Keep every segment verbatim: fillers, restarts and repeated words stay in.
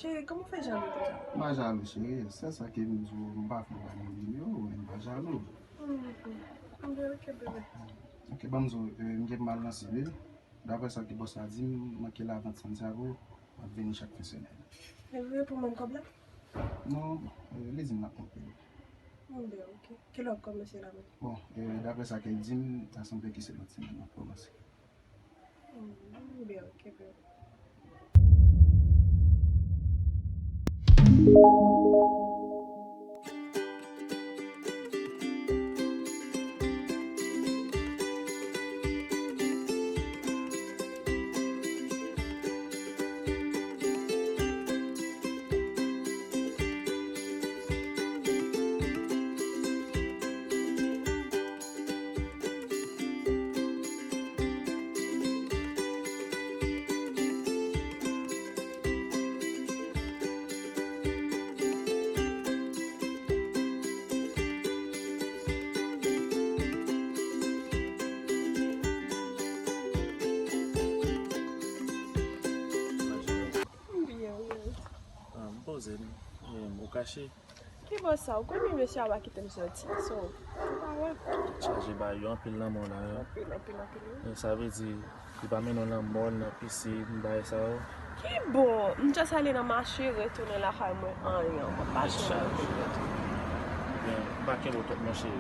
Cheri, kòman w fè jalou konsa? M pa jalou, cheri. Sèl sa ke m di w, m pa fè w pa gen nimewo w, men m pa jalou. Mhm. Anben, ok, bebe. Ok, ban m di w, eh, m gen pou m al nan sid, wi. Daprè sa ke bòs la di m, manke lavant Santiago, m ap vini chak fen semèn. Li reponn menm kòb la? Non, eh, li di m l ap montre. Anben, ok. Kilè w ap kòmanse la menm? Bon, eh, daprè sa ke l di m, ta sanble ke se lòt semèn m ap kòmanse. Mm, bèl, ke bèl. Byen, byen. Ah, m poze m. Em, ou kache? Ki bò sa? Ou konnen mesye a pa kite m soti. So, ou pa wè. Chaje ba yo anpil lanmò la, yo. Anpil, anpil, anpil, wi. Men sa vle di, li pa mennen w nan mòl, nan pisin, bagay sa yo. Ki bon? M just ale nan mache, retounen lakay mwen, anyen ankò. M pa janm retounen. Ebyen, m pa kenbe w twòp, monchè.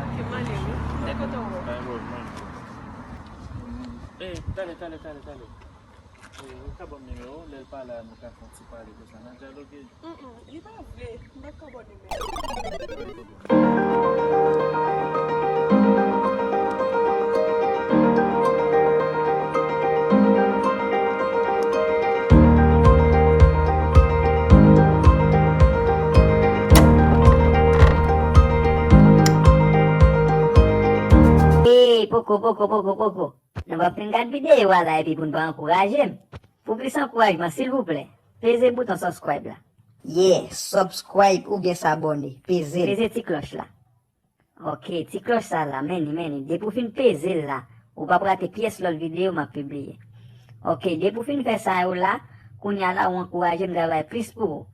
Ok, m ale, wi. M te kontan wè w. Pa gen pwoblèm, mwen. Eh, talè, talè, talè, talè. Eh, ou ka ban m nimewo w, lè l pa la, nou ka fè yon ti pale konsa, n a dyaloge. Mm, mm, li pa vle, m pa ka ba w nimewo l. Ey, poko, poko, poko, poko. Nou p ap fin gad videyo a la epi pou n pa ankouraje m. Pou plis ankourajman, silvouplè, peze bouton subscribe la. Yeah, subscribe oubyen sabòne, peze l. Peze ti klòch la. Ok, ti klòch sa la, men li, men li. Depi w fin peze l la, ou p ap rate pyès lòt videyo m ap pibliye. Ok, depi w fin fè sa yo la, kounye a la, ou ankouraje m travay plis pou ou.